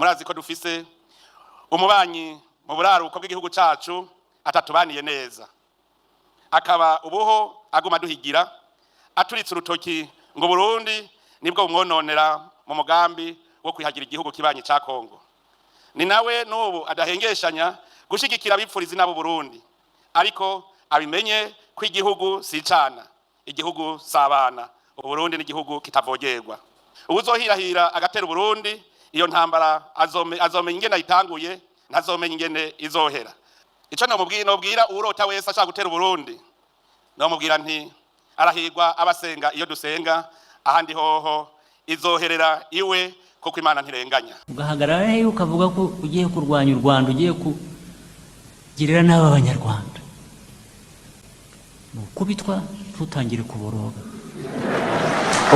Murazi ko dufise umubanyi mu buraruko bw'igihugu cacu atatubaniye neza, akaba ubuho aguma aduhigira aturitse urutoki ngo Burundi nibwo bumwononera mu mugambi wo kwihagira igihugu kibanyi ca Kongo. Ni nawe n'ubu adahengeshanya gushigikira abipfuriza inabo Burundi, ariko abimenye ko igihugu si icana, igihugu si abana. Uburundi n'igihugu kitavogerwa. Uwuzohirahira agatera Uburundi, iyo ntambara azomenya ingene ayitanguye, ntazomenya ingene izohera. Ico nomubwira, nobwira uwurota wese ashaka gutera Uburundi, nomubwira nti: arahirwa abasenga iyo dusenga, ahandi hoho izoherera iwe, kuko Imana ntirenganya. Ugahagarara hehe ukavuga ko ugiye kurwanya u Rwanda, ugiye kugirira nabi Abanyarwanda? Ni ukubitwa ntutangire kuboroga.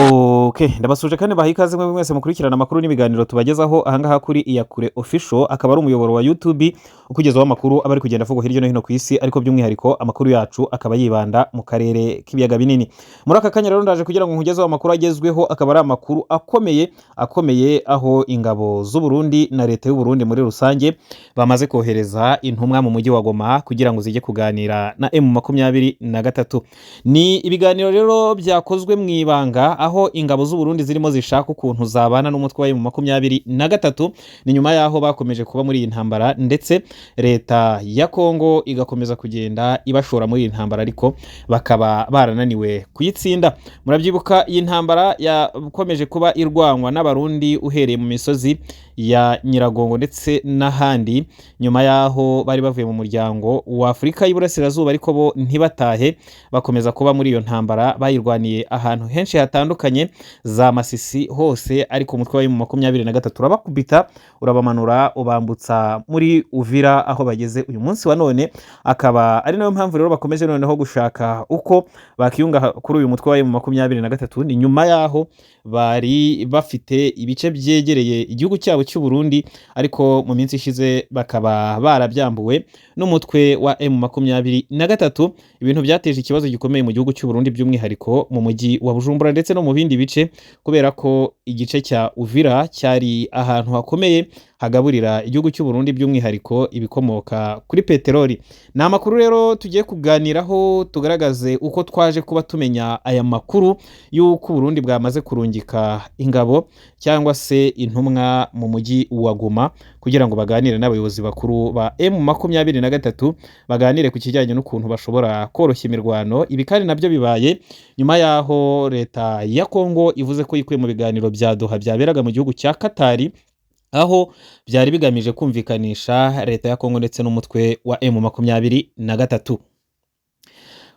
Ok, ndabasuje kandi baha ikaze mwe mwese mukurikirana amakuru n'ibiganiro tubagezaho ahangaha kuri Iyakure Official, akaba ari umuyoboro wa YouTube ukugezaho amakuru aba ari kugenda avugwa hirya no hino ku isi, ariko by'umwihariko amakuru yacu akaba yibanda mu karere k'ibiyaga binini. Muri aka kanya rero ndaje kugira ngo nkugezeho amakuru agezweho, akaba ari amakuru akomeye akomeye, aho ingabo z'u Burundi na leta y'u Burundi muri rusange bamaze kohereza intumwa mu mujyi wa Goma kugira ngo zijye kuganira na M23. Ni ibiganiro rero byakozwe mu ibanga, aho ingabo z'u Burundi zirimo zishaka ukuntu zabana n'umutwe wa M23. Ni nyuma y'aho bakomeje kuba muri iyi ntambara, ndetse leta ya Kongo igakomeza kugenda ibashora muri iyi ntambara, ariko bakaba barananiwe kuyitsinda. Murabyibuka, iyi ntambara yakomeje kuba irwanwa n'Abarundi uhereye mu misozi ya Nyiragongo ndetse n'ahandi, nyuma y'aho bari bavuye mu Muryango wa Afurika y'Iburasirazuba, ariko bo ntibatahe, bakomeza kuba muri iyo ntambara. Bayirwaniye ahantu henshi hatandukanye, za Masisi hose, ariko umutwe wa M23 urabakubita, urabamanura, ubambutsa muri Uvira aho bageze uyu munsi wa none. Akaba ari nayo mpamvu rero bakomeje noneho gushaka uko bakiyunga kuri uyu mutwe wa M23. Ni nyuma y'aho bari bafite ibice byegereye igihugu cyabo cy'u Burundi, ariko mu minsi ishize bakaba barabyambuwe n'umutwe wa M23, ibintu byateje ikibazo gikomeye mu gihugu cy'u Burundi, by'umwihariko mu mujyi wa Bujumbura ndetse no mu bindi bice, kubera ko igice cya Uvira cyari ahantu hakomeye hagaburira igihugu cy'u Burundi, by'umwihariko ibikomoka kuri peteroli. Ni amakuru rero tugiye kuganiraho, tugaragaze uko twaje kuba tumenya aya makuru y'uko Burundi bwamaze kurungika ingabo cyangwa se intumwa mu mujyi wa Goma kugira ngo baganire n'abayobozi bakuru ba M23, baganire ku kijyanye n'ukuntu bashobora koroshya imirwano. Ibi kandi nabyo bibaye nyuma y'aho leta ya Kongo ivuze ko yikuye mu biganiro bya Doha byaberaga mu gihugu cya Katari, aho byari bigamije kumvikanisha leta ya Kongo ndetse n'umutwe wa M23.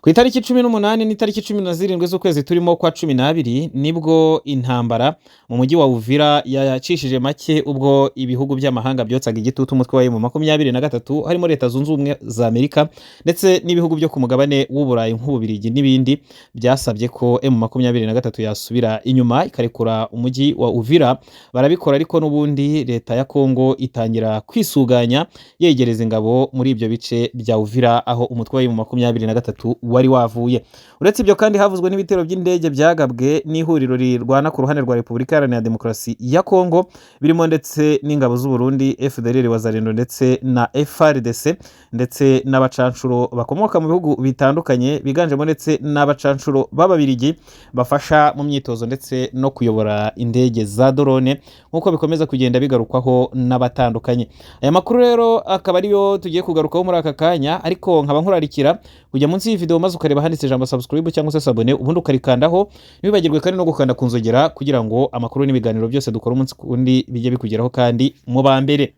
Ku itariki 18 n'itariki 17 z'ukwezi turimo kwa 12 nibwo intambara mu mujyi wa Uvira yacishije make, ubwo ibihugu by'amahanga byotsaga igitutu umutwe wa M23, harimo Leta Zunze Ubumwe za Amerika ndetse n'ibihugu byo ku mugabane w'Uburayi nk'Ububirigi n'ibindi, byasabye ko M23 yasubira inyuma ikarekura umujyi wa Uvira. Barabikora, ariko n'ubundi leta ya Kongo itangira kwisuganya, yegereza ingabo muri ibyo bice bya Uvira aho umutwe wa M23 wari wavuye. Uretse ibyo kandi, havuzwe n'ibitero by'indege byagabwe n'ihuriro rirwana ku ruhande rwa Repubulika Iharanira Demokarasi ya Kongo, birimo ndetse n'ingabo z'u Burundi, FDLR, Wazalendo ndetse na FARDC, ndetse n'abacanshuro bakomoka mu bihugu bitandukanye, biganjemo ndetse n'abacanshuro b'Ababirigi bafasha mu myitozo ndetse no kuyobora indege za drone, nk'uko bikomeza kugenda bigarukwaho n'abatandukanye. Aya makuru rero akaba ariyo tugiye kugarukaho muri aka kanya, ariko nkaba nkurarikira kujya munsi y'iyi video maze ukareba handitse ijambo subscribe cyangwa se s'abonner, ubundi ukarikandaho. Ntiwibagirwe kandi no gukanda ku nzogera kugira ngo amakuru n'ibiganiro byose dukora umunsi ku wundi bijye bikugeraho kandi mu ba mbere.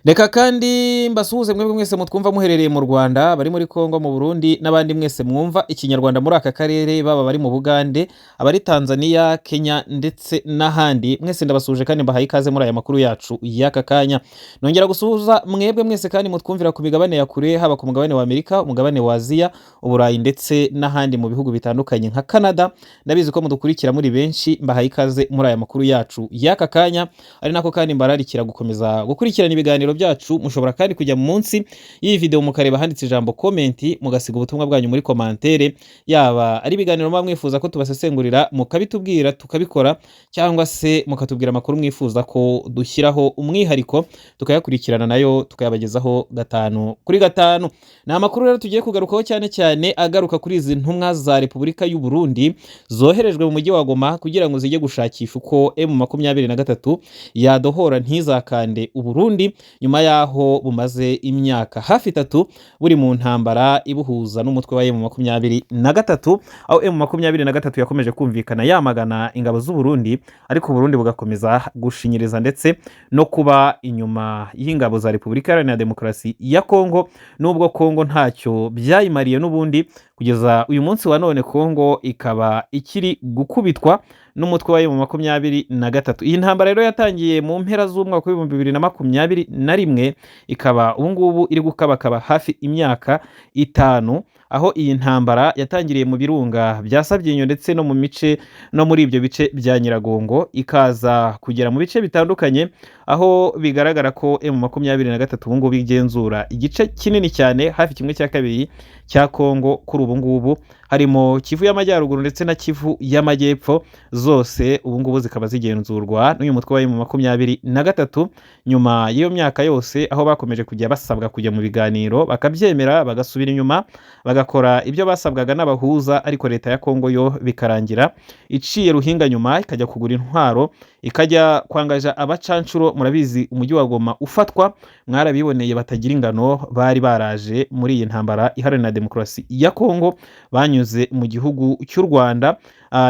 Reka kandi mbasuhuze mwebwe mwese mutwumva muherereye mu Rwanda, bari muri Kongo, mu Burundi n'abandi mwese mwumva Ikinyarwanda muri aka karere, baba bari mu Bugande, abari Tanzania, Kenya ndetse n'ahandi. Mwese ndabasuhuje kandi mbahaye ikaze muri aya makuru yacu y'aka kanya. Nongera gusuhuza mwebwe mwese kandi mutwumvira ku migabane ya kure, haba ku mugabane wa Amerika, umugabane wa Aziya, Uburayi ndetse n'ahandi mu bihugu bitandukanye nka Canada. Ndabizi ko mudukurikira muri benshi, mbahaye ikaze muri aya makuru yacu y'aka kanya, ari nako kandi mbararikira gukomeza gukurikirana ibiganiro. ibiganiro byacu. Mushobora kandi kujya munsi y'iyi video mukareba handitse ijambo "comment", mugasiga ubutumwa bwanyu muri commentaire, yaba ari ibiganiro muba mwifuza ko tubasesengurira mukabitubwira tukabikora, cyangwa se mukatubwira amakuru mwifuza ko dushyiraho umwihariko tukayakurikirana nayo tukayabagezaho gatanu kuri gatanu. Ni amakuru rero tugiye kugarukaho cyane cyane agaruka kuri izi ntumwa za Repubulika y'u Burundi zoherejwe mu mujyi wa Goma kugira ngo zijye gushakisha uko M23 yadohora ntizakande Uburundi, nyuma y'aho bumaze imyaka hafi 3 buri mu ntambara ibuhuza n'umutwe wa M23, aho M23 yakomeje kumvikana yamagana ingabo z'u Burundi, ariko Burundi bugakomeza gushinyiriza ndetse no kuba inyuma y'ingabo za Repubulika Iharanira Demokarasi ya Kongo, nubwo Kongo ntacyo byayimariye n'ubundi. Kugeza uyu munsi wa none Kongo ikaba ikiri gukubitwa n'umutwe wa M23. Iyi ntambara rero yatangiye mu mpera z'umwaka w'2021, ikaba ubu ngubu iri gukabakaba hafi imyaka 5, aho iyi ntambara yatangiriye mu birunga bya Sabyinyo ndetse no mu mice no muri ibyo bice bya Nyiragongo, ikaza kugera mu bice bitandukanye, aho bigaragara ko M23 ubu ngubu igenzura igice kinini cyane, hafi kimwe cya kabiri cya Kongo kuri ubu ngubu, harimo Kivu y'Amajyaruguru ndetse na Kivu y'Amajyepfo, zose ubu ngubu zikaba zigenzurwa n'uyu mutwe wa M23. Nyuma y'iyo myaka yose aho bakomeje kujya basabwa kujya mu biganiro bakabyemera, bagasubira inyuma bagakora ibyo basabwaga n'abahuza, ariko leta ya Kongo yo bikarangira iciye ruhinga nyuma, ikajya kugura intwaro, ikajya kwangaja abacanshuro. Murabizi, umujyi wa Goma ufatwa mwarabiboneye, batagira ingano bari baraje muri iyi ntambara iharanira demokarasi ya Kongo banyuze mu gihugu cy'u Rwanda.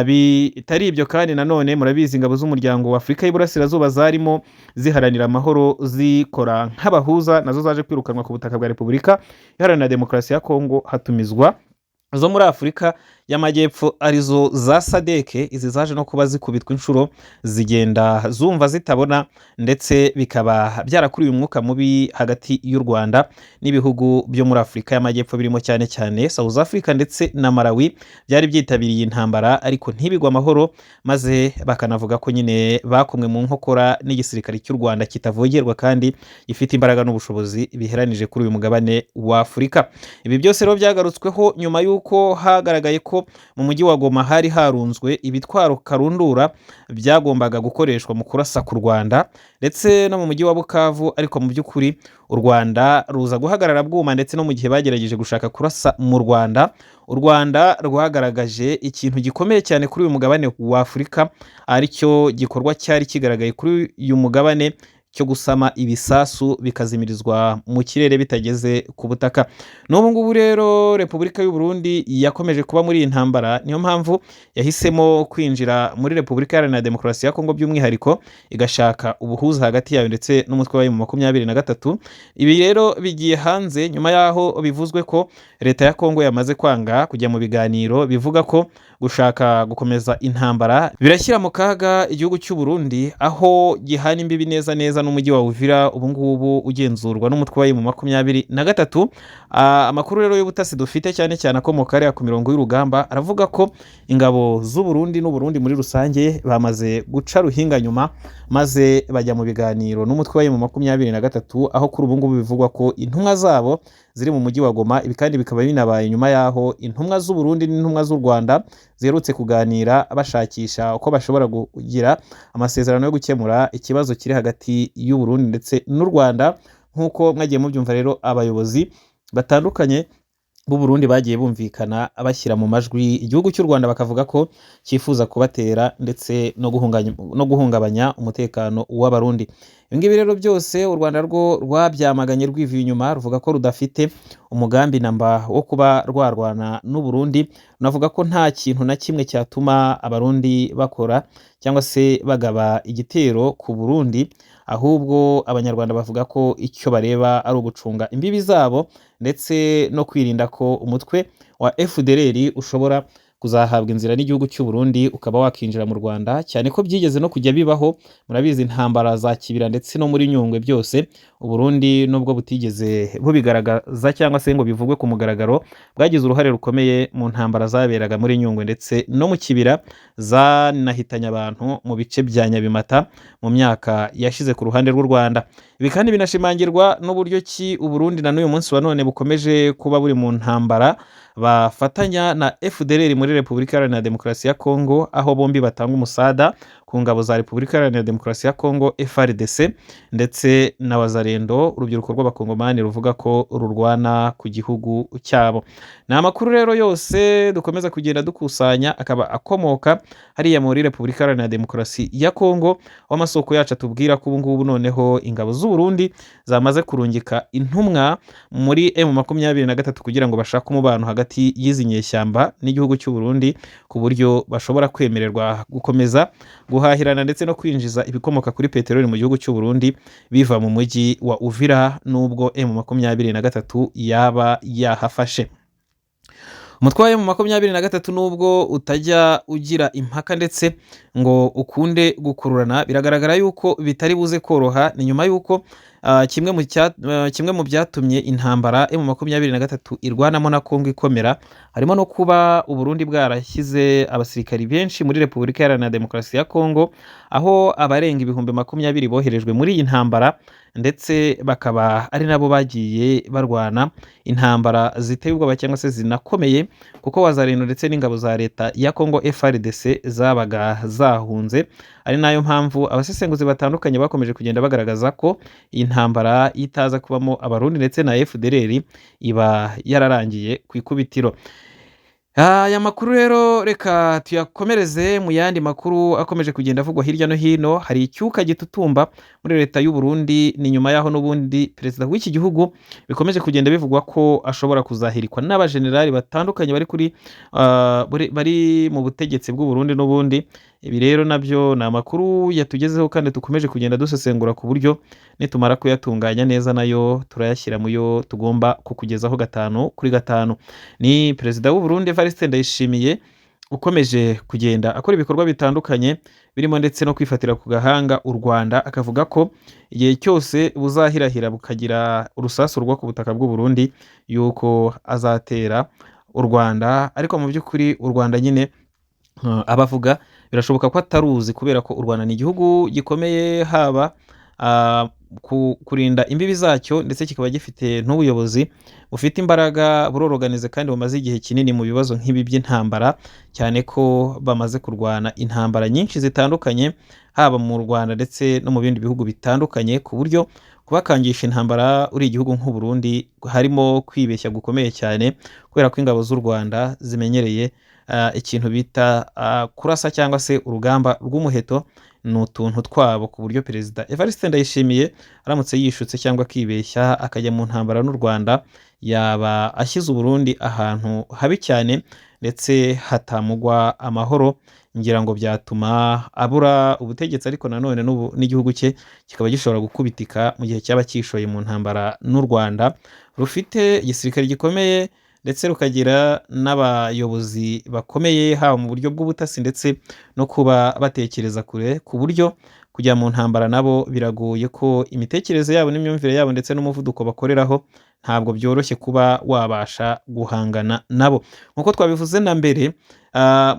Bitari ibyo kandi nanone murabizi, ingabo z'umuryango wa Afurika y'Iburasirazuba zarimo ziharanira amahoro zikora nk'abahuza, nazo zaje kwirukanwa ku butaka bwa Repubulika Iharanira Demokarasi ya Kongo, hatumizwa zo muri Afurika y'Amajyepfo arizo za SADC. Izi zaje no kuba zikubitwa inshuro zigenda zumva zitabona, ndetse bikaba byarakuriye umwuka mubi hagati y'u Rwanda n'ibihugu byo muri Afurika y'Amajyepfo, birimo cyane cyane South Africa ndetse na Malawi byari byitabiriye intambara ariko ntibigwe amahoro, maze bakanavuga ko nyine bakomwe mu nkokora n'igisirikare cy'u Rwanda kitavogerwa kandi gifite imbaraga n'ubushobozi biheranije kuri uyu mugabane wa Afurika. Ibi byose rero byagarutsweho nyuma y'uko hagaragaye ko mu mujyi wa Goma hari harunzwe ibitwaro karundura byagombaga gukoreshwa mu kurasa ku Rwanda ndetse no mu mujyi wa Bukavu, ariko mu by'ukuri u Rwanda ruza guhagarara bwuma, ndetse no mu gihe bagerageje gushaka kurasa mu Rwanda, u Rwanda rwagaragaje ikintu gikomeye cyane kuri uyu mugabane wa Afurika, aricyo gikorwa cyari kigaragaye kuri uyu mugabane cyo gusama ibisasu bikazimirizwa mu kirere bitageze ku butaka. N'ubu ngubu rero Repubulika y'u Burundi yakomeje kuba muri iyi ntambara, niyo mpamvu yahisemo kwinjira muri Repubulika Iharanira Demokarasi ya Kongo, by'umwihariko igashaka ubuhuza hagati yayo ndetse n'umutwe wa M23. Ibi rero bigiye hanze nyuma y'aho bivuzwe ko leta ya Kongo yamaze kwanga kujya mu biganiro, bivuga ko gushaka gukomeza intambara birashyira mu kaga igihugu cy'u Burundi, aho gihana imbibi neza neza n'umujyi wa Uvira ubu ngubu ugenzurwa n'umutwe wa M23. Amakuru rero y'ubutasi dufite cyane cyane akomoka hariya ku mirongo y'urugamba aravuga ko ingabo z'u Burundi n'u Burundi muri rusange bamaze guca ruhinga nyuma, maze bajya mu biganiro n'umutwe wa M23, aho kuri ubu ngubu bivugwa ko intumwa zabo ziri mu mujyi wa Goma. Ibi kandi bikaba binabaye nyuma y'aho intumwa z'u Burundi n'intumwa z'u Rwanda ziherutse kuganira bashakisha uko bashobora kugira amasezerano yo gukemura ikibazo kiri hagati y'u Burundi ndetse n'u Rwanda. Nk'uko mwagiye mubyumva rero, abayobozi batandukanye b'u Burundi bagiye bumvikana bashyira mu majwi igihugu cy'u Rwanda, bakavuga ko cyifuza kubatera ndetse no guhungabanya umutekano w'Abarundi. Ibi ngibi rero byose u Rwanda rwo rwabyamaganye rwivuye inyuma, ruvuga ko rudafite umugambi namba wo kuba rwarwana n'u Burundi, runavuga ko nta kintu na kimwe cyatuma Abarundi bakora cyangwa se bagaba igitero ku Burundi. Ahubwo Abanyarwanda bavuga ko icyo bareba ari ugucunga imbibi zabo ndetse no kwirinda ko umutwe wa FDLR ushobora Kuzahabwa inzira n'igihugu cy'u Burundi ukaba wakinjira mu Rwanda, cyane ko byigeze no kujya bibaho. Murabizi intambara za Kibira ndetse no muri Nyungwe byose, u Burundi nubwo butigeze bubigaragaza cyangwa se ngo bivugwe ku mugaragaro, bwagize uruhare rukomeye mu ntambara zaberaga muri Nyungwe ndetse no mu Kibira, zanahitanye abantu mu bice bya Nyabimata mu myaka yashize ku ruhande rw'u Rwanda. Ibi kandi binashimangirwa n'uburyo ki u Burundi na n'uyu munsi wa none bukomeje kuba buri mu ntambara bafatanya na FDLR muri Repubulika Iharanira Demokarasi ya Kongo, aho bombi batanga umusada ku ngabo za Repubulika Iharanira Demokarasi ya Kongo FARDC ndetse na Wazalendo, urubyiruko rw'Abakongomani ruvuga ko rurwana ku gihugu cyabo. Ni amakuru rero yose dukomeza kugenda dukusanya, akaba akomoka hariya muri Repubulika Iharanira Demokarasi ya Kongo, aho amasoko yacu atubwira ko ubu ngubu noneho ingabo z'u Burundi zamaze kurungika intumwa muri M23 kugira ngo bashake umubano hagati y'izi nyeshyamba n'igihugu cy'u Burundi, ku buryo bashobora kwemererwa gukomeza guhahirana ndetse no kwinjiza ibikomoka kuri peteroli mu gihugu cy'u Burundi biva mu mujyi wa Uvira, nubwo M23 yaba yahafashe. Umutwe wa M23 nubwo utajya ugira impaka ndetse ngo ukunde gukururana, biragaragara yuko bitari buze koroha. Ni nyuma yuko kimwe mu byatumye intambara M23 irwanamo na Kongo ikomera harimo no kuba Uburundi bwarashyize abasirikari benshi muri Repubulika Iharanira Demokarasi ya Kongo, aho abarenga 20,000 boherejwe muri iyi ntambara, ndetse bakaba ari nabo bagiye barwana intambara ziteye ubwoba cyangwa se zinakomeye, kuko Wazalendo ndetse n'ingabo za leta ya Kongo FARDC zabaga zahunze. Ari nayo mpamvu abasesenguzi batandukanye bakomeje kugenda bagaragaza ko iyi ntambara itaza kubamo Abarundi ndetse na FDLR iba yararangiye ku ikubitiro. Aya makuru rero reka tuyakomereze mu yandi makuru akomeje kugenda avugwa hirya no hino. Hari icyuka gitutumba muri leta y'u Burundi, ni nyuma y'aho n'ubundi perezida w'iki gihugu bikomeje kugenda bivugwa ko ashobora kuzahirikwa n'abajenerali batandukanye bari kuri bari mu butegetsi bw'u Burundi n'ubundi. Ibi rero nabyo ni amakuru yatugezeho kandi dukomeje kugenda dusesengura, ku buryo nitumara kuyatunganya neza nayo turayashyira mu yo tugomba kukugezaho gatanu kuri gatanu. Ni perezida w'u Burundi Evariste Ndayishimiye ukomeje kugenda akora ibikorwa bitandukanye birimo ndetse no kwifatira ku gahanga u Rwanda, akavuga ko igihe cyose buzahirahira bukagira urusasu rwo ku butaka bw'u Burundi yuko azatera u Rwanda. Ariko mu by'ukuri u Rwanda nyine abavuga birashoboka ko ataruzi, kubera ko u Rwanda ni igihugu gikomeye, haba kurinda imbibi zacyo, ndetse kikaba gifite n'ubuyobozi bufite imbaraga, buroroganize kandi bumaze igihe kinini mu bibazo nk'ibi by'intambara, cyane ko bamaze kurwana intambara nyinshi zitandukanye haba mu Rwanda ndetse no mu bindi bihugu bitandukanye, ku buryo kubakangisha intambara uri igihugu nk'u Burundi harimo kwibeshya gukomeye cyane, kubera ko ingabo z'u Rwanda zimenyereye ikintu bita kurasa cyangwa se urugamba rw'umuheto, ni utuntu twabo, ku buryo perezida Evariste Ndayishimiye aramutse yishutse cyangwa akibeshya akajya mu ntambara n'u Rwanda, yaba ashyize u Burundi ahantu habi cyane ndetse hatamugwa amahoro. Ngira ngo byatuma abura ubutegetsi, ariko nanone n'igihugu cye kikaba gishobora gukubitika mu gihe cyaba cyishoye mu ntambara n'u Rwanda rufite igisirikare gikomeye ndetse rukagira n'abayobozi bakomeye, haba mu buryo bw'ubutasi ndetse no kuba batekereza kure, ku buryo kujya mu ntambara nabo biragoye, ko imitekerereze yabo n'imyumvire yabo ndetse n'umuvuduko bakoreraho ntabwo byoroshye kuba wabasha guhangana nabo. Nk'uko twabivuze na mbere,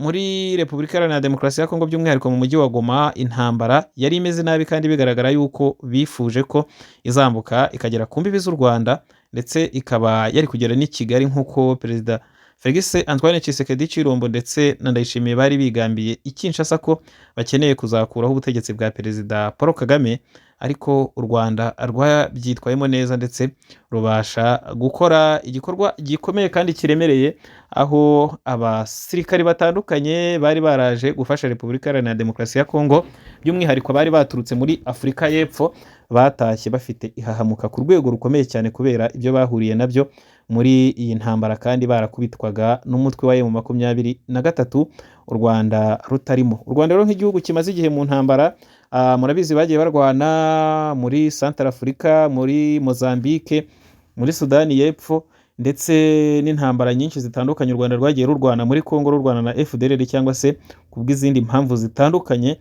muri Repubulika Iharanira Demokarasi ya Kongo, by'umwihariko mu mujyi wa Goma, intambara yari imeze nabi kandi bigaragara yuko bifuje ko izambuka ikagera ku mbibi z'u Rwanda, ndetse ikaba yari kugera n'i Kigali, nk'uko perezida Felix Antoine Tshisekedi Tshilombo ndetse na Ndayishimiye bari bigambiye i Kinshasa ko bakeneye kuzakuraho ubutegetsi bwa perezida Paul Kagame. Ariko u Rwanda rwabyitwayemo neza ndetse rubasha gukora igikorwa gikomeye kandi kiremereye, aho abasirikari batandukanye bari baraje gufasha Repubulika Iharanira Demokarasi ya Kongo, by'umwihariko bari baturutse muri Afurika y'Epfo, batashye bafite ihahamuka ku rwego rukomeye cyane kubera ibyo bahuriye nabyo muri iyi ntambara, kandi barakubitwaga n'umutwe wa M23 u Rwanda rutarimo. U Rwanda rero nk'igihugu kimaze igihe mu ntambara, murabizi bagiye barwana muri Central Africa, muri Mozambique, muri Sudani y'Epfo. Ndetse n'intambara nyinshi zitandukanye u Rwanda rwagiye rurwana muri Congo, rurwana na FDLR cyangwa se ku bw'izindi mpamvu zitandukanye,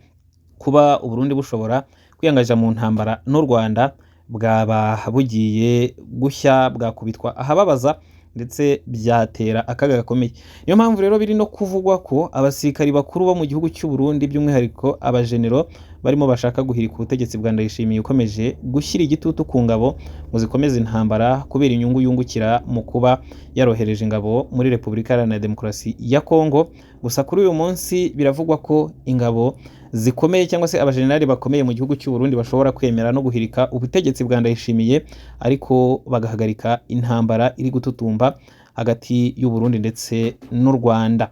kuba Uburundi bushobora kwiyangaja mu ntambara n'u Rwanda, bwaba bugiye gushya, bwakubitwa ahababaza, ndetse byatera akaga gakomeye. Niyo mpamvu rero biri no kuvugwa ko abasirikari bakuru bo mu gihugu cy'u Burundi, by'umwihariko abajenero, barimo bashaka guhirika ubutegetsi bwa Ndayishimiye, ukomeje gushyira igitutu ku ngabo ngo zikomeze intambara kubera inyungu yungukira mu kuba yarohereje ingabo muri Repubulika Iharanira Demokarasi ya Kongo. Gusa kuri uyu munsi biravugwa ko ingabo zikomeye cyangwa se abajenerali bakomeye mu gihugu cy'u Burundi bashobora kwemera no guhirika ubutegetsi bwa Ndayishimiye, ariko bagahagarika intambara iri gututumba hagati y'u Burundi ndetse n'u Rwanda.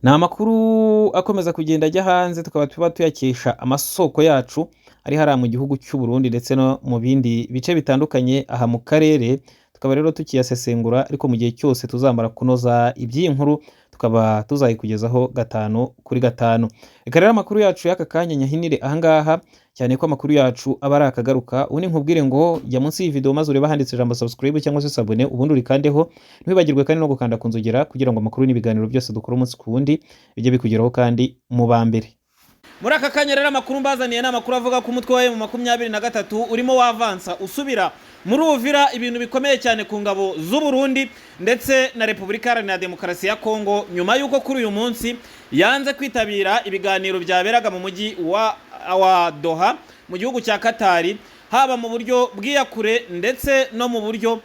Ni amakuru akomeza kugenda ajya hanze, tukaba tuba tuyakesha amasoko yacu ari hariya mu gihugu cy'u Burundi ndetse no mu bindi bice bitandukanye aha mu karere. Tukaba rero tukiyasesengura, ariko mu gihe cyose tuzamara kunoza iby'iyi nkuru tukaba tuzayikugezaho gatanu kuri gatanu. Reka rero amakuru yacu y'aka kanya nyahinire ahangaha, cyane ko amakuru yacu aba ari akagaruka. Ubundi nkubwire ngo jya munsi y'iyi video maze urebe ahanditse ijambo subscribe cyangwa se s'abonner, ubundi urikandeho. Ntiwibagirwe kandi no gukanda ku nzogera kugira ngo amakuru n'ibiganiro byose dukora umunsi ku wundi bijye bikugeraho kandi mu ba mbere. Muri aka kanya rero amakuru mbazaniye ni amakuru avuga ko umutwe wa M23 urimo wavansa usubira muri Uvira, ibintu bikomeye cyane ku ngabo z'u Burundi ndetse na Repubulika Iharanira Demokarasi ya Kongo, nyuma y'uko kuri uyu munsi yanze kwitabira ibiganiro byaberaga mu mujyi wa Doha mu gihugu cya Katari, haba mu buryo bw'iyakure ndetse no mu buryo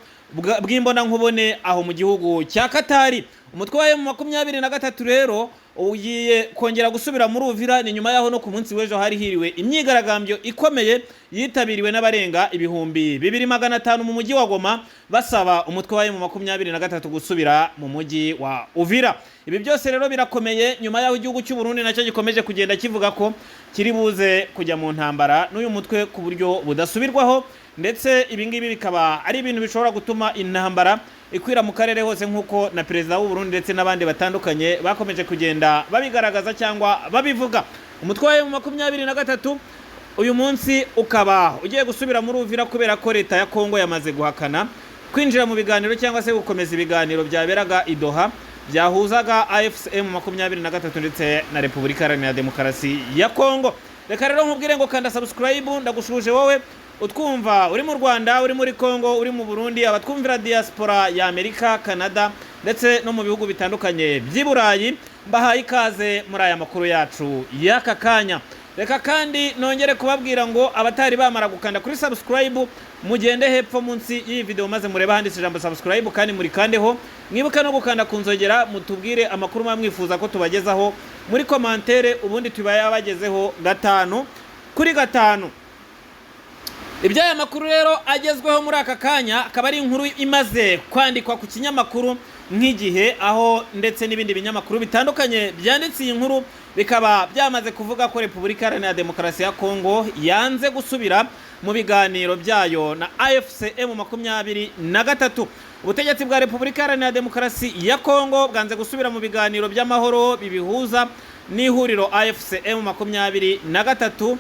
bw'imbonankubone aho mu gihugu cya Katari. Umutwe wa M23 rero ugiye kongera gusubira muri Uvira. Ni nyuma yaho no ku munsi w'ejo hari hiriwe imyigaragambyo ikomeye yitabiriwe n'abarenga 2500 mu mujyi wa Goma, basaba umutwe wa M23 gusubira mu mujyi wa Uvira. Ibi byose rero birakomeye nyuma yaho igihugu cy'u Burundi nacyo gikomeje kugenda kivuga ko kiri buze kujya mu ntambara n'uyu mutwe ku buryo budasubirwaho, ndetse ibi ngibi bikaba ari ibintu bishobora gutuma intambara ikwira mu karere hose, nk'uko na perezida w'u Burundi ndetse n'abandi batandukanye bakomeje kugenda babigaragaza cyangwa babivuga. Umutwe wa M23 uyu munsi ukaba ugiye gusubira muri Uvira kubera ko leta ya Kongo yamaze guhakana kwinjira mu biganiro cyangwa se gukomeza ibiganiro byaberaga i Doha byahuzaga AFC M23 ndetse na Repubulika Iharanira Demokarasi ya Kongo. Reka rero nkubwire ngo kanda subscribe. Ndagushuje wowe utwumva uri mu Rwanda, uri muri Kongo, uri mu Burundi, abatwumvira diaspora ya Amerika, Canada ndetse no mu bihugu bitandukanye by'i Burayi, mbahaye ikaze muri aya makuru yacu y'aka kanya. Reka kandi nongere kubabwira ngo abatari bamara gukanda kuri subscribe, mugende hepfo munsi y'iyi video maze murebe ahanditse ijambo subscribe kandi murikandeho. Mwibuke no gukanda ku nzogera, mutubwire amakuru muba mwifuza ko tubagezaho muri commentaire, ubundi tubayabagezeho gatanu kuri gatanu. Iby'aya makuru rero agezweho muri aka kanya akaba ari inkuru imaze kwandikwa ku kinyamakuru nk'Igihe, aho ndetse n'ibindi binyamakuru bitandukanye byanditse iyi nkuru, bikaba byamaze kuvuga ko Repubulika Iharanira Demokarasi ya Kongo yanze gusubira mu biganiro byayo na AFC M23. Ubutegetsi bwa Repubulika Iharanira Demokarasi ya Kongo bwanze gusubira mu biganiro by'amahoro bibihuza n'ihuriro AFC M23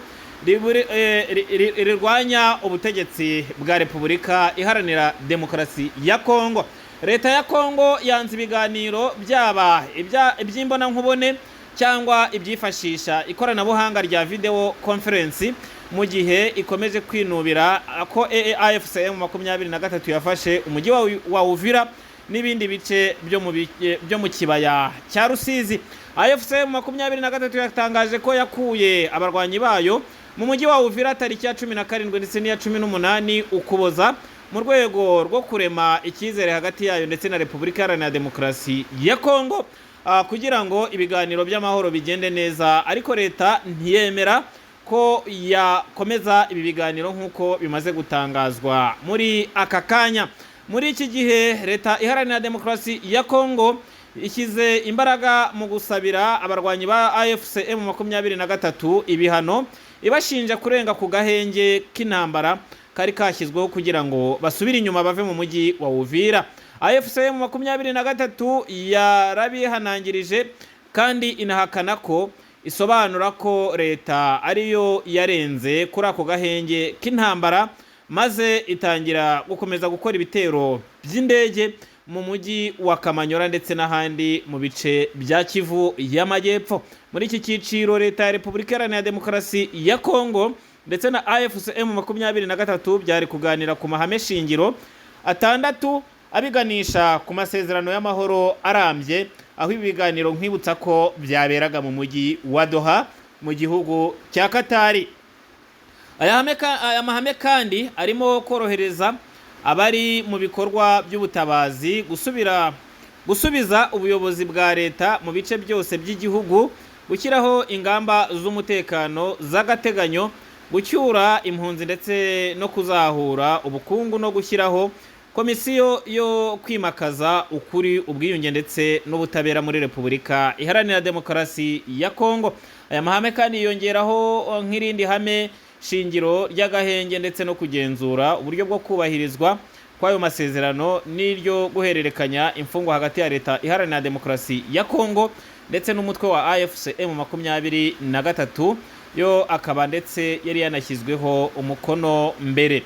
rirwanya ubutegetsi bwa Repubulika Iharanira Demokarasi ya Kongo. Leta ya Kongo yanze ibiganiro byaba iby'imbonankubone cyangwa ibyifashisha ikoranabuhanga rya video conference, mu gihe ikomeje kwinubira ko AFC M23 yafashe umujyi wa Uvira n'ibindi bice byo mu kibaya cya Rusizi. AFC M23 yatangaje ko yakuye abarwanyi bayo mu mujyi wa Uvira tariki ya 17 ndetse n'iya 18 Ukuboza, mu rwego rwo kurema icyizere hagati yayo ndetse na Repubulika Iharanira Demokarasi ya Kongo, kugira ngo ibiganiro by'amahoro bigende neza, ariko leta ntiyemera ko yakomeza ibi biganiro nk'uko bimaze gutangazwa muri aka kanya. Muri iki gihe leta Iharanira Demokarasi ya Kongo ishyize imbaraga mu gusabira abarwanyi ba AFC M23 ibihano, ibashinja kurenga ku gahenge k'intambara kari kashyizweho kugira ngo basubire inyuma bave mu mujyi wa Uvira. AFC M23 yarabihanangirije kandi inahakana ko isobanura ko leta ariyo yarenze kuri ako gahenge k'intambara, maze itangira gukomeza gukora ibitero. by'indege mu mujyi wa Kamanyora ndetse n'ahandi mu bice bya Kivu y'Amajyepfo. Muri iki cyiciro, Leta ya Repubulika Iharanira Demokarasi ya Kongo ndetse na AFC M23 byari kuganira ku mahame shingiro atandatu abiganisha ku masezerano y'amahoro arambye, aho ibi biganiro, nkwibutsa ko byaberaga mu mujyi wa Doha mu gihugu cya Katari. Aya mahame kandi arimo korohereza abari mu bikorwa by'ubutabazi gusubira, gusubiza ubuyobozi bwa leta mu bice byose by'igihugu, gushyiraho ingamba z'umutekano z'agateganyo, gucyura impunzi ndetse no kuzahura ubukungu, no gushyiraho komisiyo yo kwimakaza ukuri, ubwiyunge ndetse n'ubutabera muri Repubulika Iharanira Demokarasi ya Kongo. Aya mahame kandi yiyongeraho nk'irindi hame shingiro ry'agahenge ndetse no kugenzura uburyo bwo kubahirizwa kw'ayo masezerano, n'iryo guhererekanya imfungwa hagati ya Leta Iharanira Demokarasi ya Kongo ndetse n'umutwe wa AFC M23, yo akaba ndetse yari yanashyizweho umukono mbere.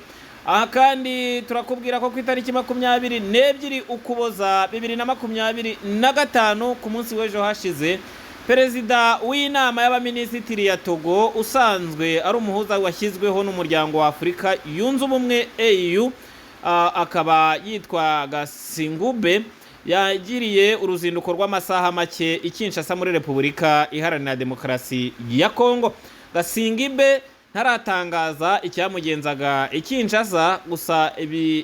Aha kandi turakubwira ko ku itariki 22 Ukuboza 2025, ku munsi w'ejo hashize, Perezida w'Inama y'Abaminisitiri ya Togo, usanzwe ari umuhuza washyizweho n'Umuryango wa Afurika Yunze Ubumwe, AU, akaba yitwa Gasingube, yagiriye uruzinduko rw'amasaha make i Kinshasa muri Repubulika Iharanira Demokarasi ya Kongo. Gasingibe ntaratangaza icyamugenzaga i Kinshasa, gusa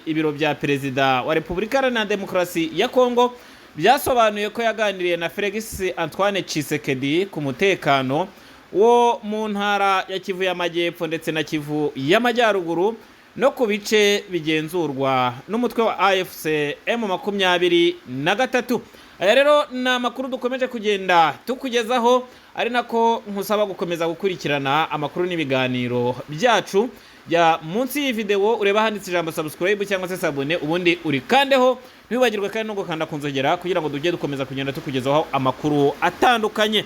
ibiro bya Perezida wa Repubulika Iharanira Demokarasi ya Kongo byasobanuye ko yaganiriye na Felix Antoine Tshisekedi ku mutekano wo mu ntara ya Kivu y'Amajyepfo ndetse na Kivu y'Amajyaruguru no ku bice bigenzurwa n'umutwe wa AFC M23. Aya rero ni amakuru dukomeje kugenda tukugezaho, ari nako nkusaba gukomeza gukurikirana amakuru n'ibiganiro byacu. Jya munsi y'iyi videwo ureba handitse ijambo subscribe cyangwa se s'abonner, ubundi urikandeho. Ntiwibagirwe kandi no gukanda ku nzogera kugira ngo tujye dukomeza kugenda tukugezaho amakuru atandukanye.